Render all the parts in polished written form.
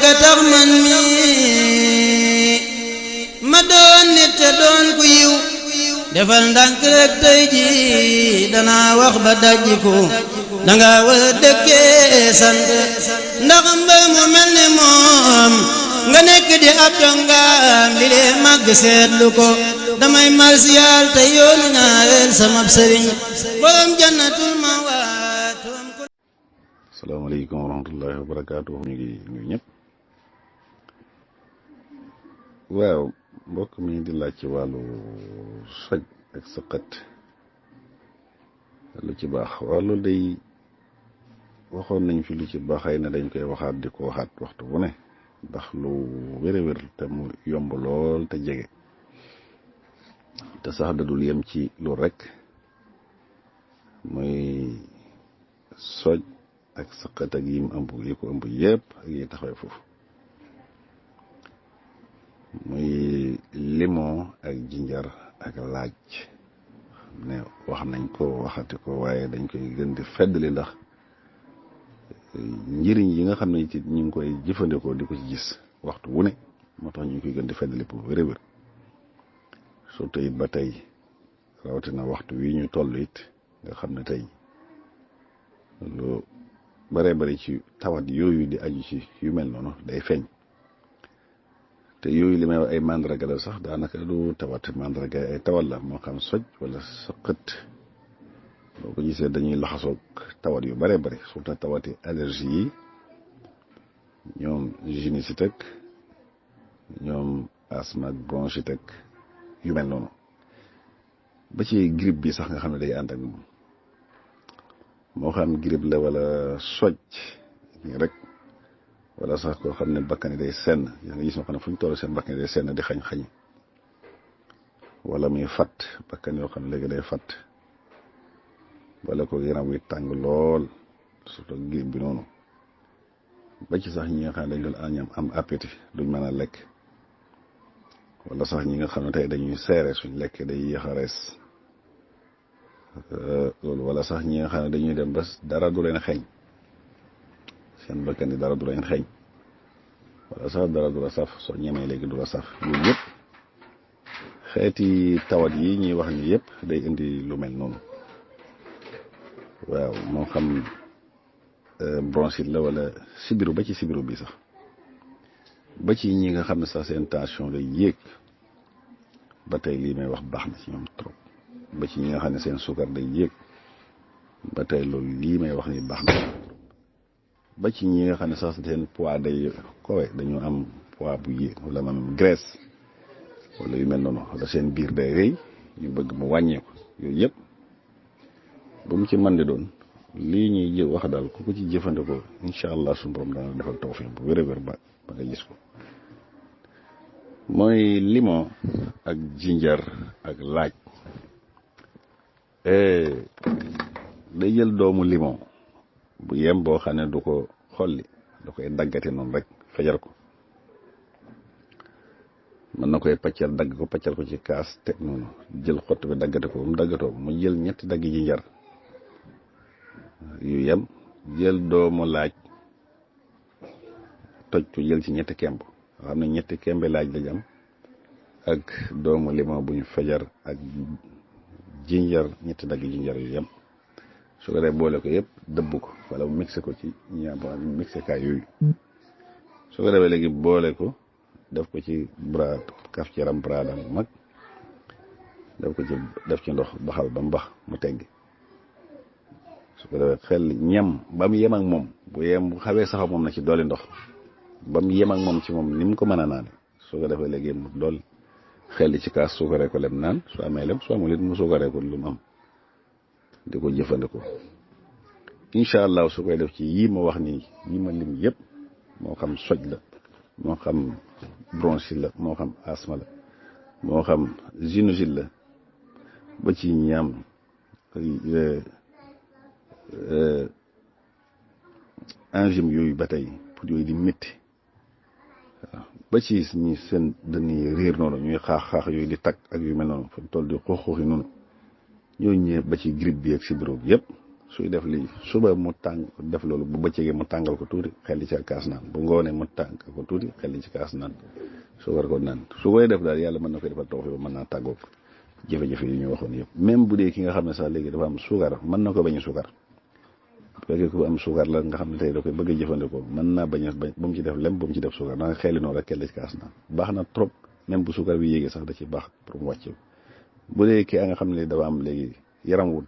ka tax man mi ma doon nit te doon ku yiw defal ndànk rek tey ji danaa wax ba dajjiku danga war a dëkkee sant ndax mbër mu mel ni moom nga nekk di ab jongaam li lee màgg seetlu ko damay marsiyaal te yoonu ñaareel sama sëriñ borom jannatul mawaat. asalaamaaleykum wa rahmatullahi wa barakaatu. ñu ngi nuyu ñëpp. waaw mbokk mi di laaj ci wàllu soj ak sëqët lu ci baax waaw loolu day waxoon nañ fi lu ci baax ay na dañ koy waxaat di ko waxaat waxtu bu ne ndax lu wér-wér te mu yomb lool te jege te sax dadul yem ci lu rek muy soj ak sëqët ak yim ëmb yi ko ëmb yëpp ak yi taxawee foofu muy limon ak jinjar ak laaj ne wax nañ ko waxati ko waaye dañ koy gën di feddali ndax njëriñ yi nga xam ne ci ñu ngi koy jëfandikoo di ko ci gis waxtu wu ne moo tax ñu ngi koy gën di feddali pour wér-wér surtout it ba tey rawatina waxtu wi ñu toll it nga xam ne tey lu bare bari ci tawat yooyu di aju ci yu mel noonu day feeñ te yooyu li may wax ay mandarga la sax daanaka du tawat mandarga ay tawat la moo xam soj wala sëqët boo ko gisee dañuy laxasoog tawat yu bare bari surtout tawati allergie yi ñoom sinusite ak ñoom asthme ak bronchite ak yu mel noonu ba ci grippe bi sax nga xam ne day ànd ak moom moo xam grippe la wala soj rek wala sax koo xam ne bakkan yi day senn yaa nga gis ñoo xam ne fu ñu toll seen bakkan yi day senn di xañ-xañ wala muy fat bakkan yoo xam ne léegi day fat wala ko yaram wi tàng lool surtout grippe bi noonu ba ci sax ñi nga xam ne dañ doon añam am appétit duñ mën a lekk wala sax ñi nga xam ne tey dañuy seere suñ lekk day yéex a rees loolu wala sax ñi nga xam ne dañuy dem ba dara du leen xeeñ seen bakkan yi dara du leen xeeñ wala sax dara du la saf soo ñemee léegi du la saf yooyu yëpp xeeti tawat yi ñuy wax ni yëpp day indi lu mel noonu waaw moo xam bronchite la wala sibiru ba ci sibiru bi sax ba ci ñi nga xam ne sax seen tension day yéeg ba tey lii may wax baax na ci ñoom trop ba ci ñi nga xam ne seen sukar day yéeg ba tey loolu lii may wax ni baax na ba ci ñi nga xam ne sax seen poids day kowe dañu am poids bu yéeg wala maanaam graisse wala yu mel noonu wala seen biir day rëy ñu bëgg mu wàññeeku yooyu yëpp bu mu ci mën di doon lii ñuy wax daal ku ko ci jëfandikoo incha allah suñu borom dana defal tawfiq bu wér-wér ba nga gis ko mooy limon ak jinjar ak laaj day jël doomu limon bu yem boo xam ne du ko xolli da koy daggati noonu rek fajar ko mën na koy paccal dagg ko paccal ko ci kaas teg noonu jël xott bi daggati ko mu daggatoo mu jël ñetti dagg jinjar yu yem jël doomu laaj toj ko jël ci ñetti kemb nga xam ne ñetti kembe laaj lañ am ak doomu limon buñ fajar ak jinjar ñetti dagg jinjar yu yem su ko dee boole ko yëpp dëbb ko wala mu mixé ko ci ñaar mixé kaay yooyu su ko defee léegi boole ko def ko ci bras kaf ci yaram bras dam mag def ci ndox baxal ba mu bax mu tegg su ko defee xel ñam ba mu yem ak moom bu yem bu xawee sax moom na ci dooli ndox ba mu yem ak moom ci moom ni mu ko mën a naane su ko defee léegi mu dool xel ci kaas suukaree ko lem naan su amee lem su amul it mu suukaree ko lu mu am di ko jëfandikoo incha allah su koy def ci yii ma wax nii yii ma lim yëpp moo xam soj la moo xam bronchite la moo xam asthme la moo xam sinusite la ba ci ñaam angine yooyu ba tey pour yooyu di métti waaw ba ci ñi seen dañuy réer noonu ñuy xaax yooyu di takk ak yu mel noonu fa toll di xoox yi noonu ñooñu ñëw ba ci grippe bi ak sibiru bi yëpp suy def lii suba mu tàng def loolu bu bëccëgee mu tàngal ko tuuti xel ci kaas naan bu ngoonee mu tàng ko tuuti xel ci kaas naan su war ko naan su koy def daal yàlla mën na koy defal tawfiq ba mën naa tàggoog jafe-jafe yi ñu waxoon yëpp même bu dee ki nga xam ne sax léegi dafa am suukar mën na ko bañ a suukar bu fekkee ku am suukar la nga xam ne tey da koy bëgg a jëfandikoo mën naa bañ a ba mu ci def lem bu mu ci def suukar da nga xeeli noonu rek xel ci kaas naan baax na trop même bu suukar bi yéegee sax da ci baax pour mu wàcc bu dee ki nga xam ne dafa am léegi yaram wut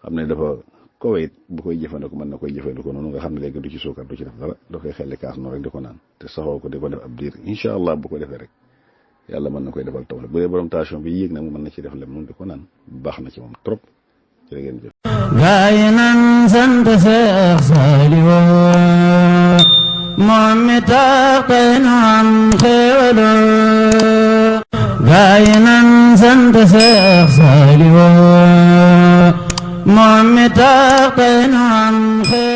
xam ne dafa kowe it bu koy jëfandikoo mën na koy jëfandikoo noonu nga xam ne léegi du ci suukar du ci def dara da koy xelli kaas noonu rek di ko naan te saxoo ko di ko def ab diir incha allah bu ko defee rek yàlla mën na koy defal taw bu dee borom tension bi yéeg nag mën na ci def lem moom di ko naan baax na ci moom trop jërë ngeen jëf. gaay nan sant Seex Saaliw moom mi tax tey nu am xéewalo gaay nan sant Seex Saaliw moom mi tax tey nu am xéewalo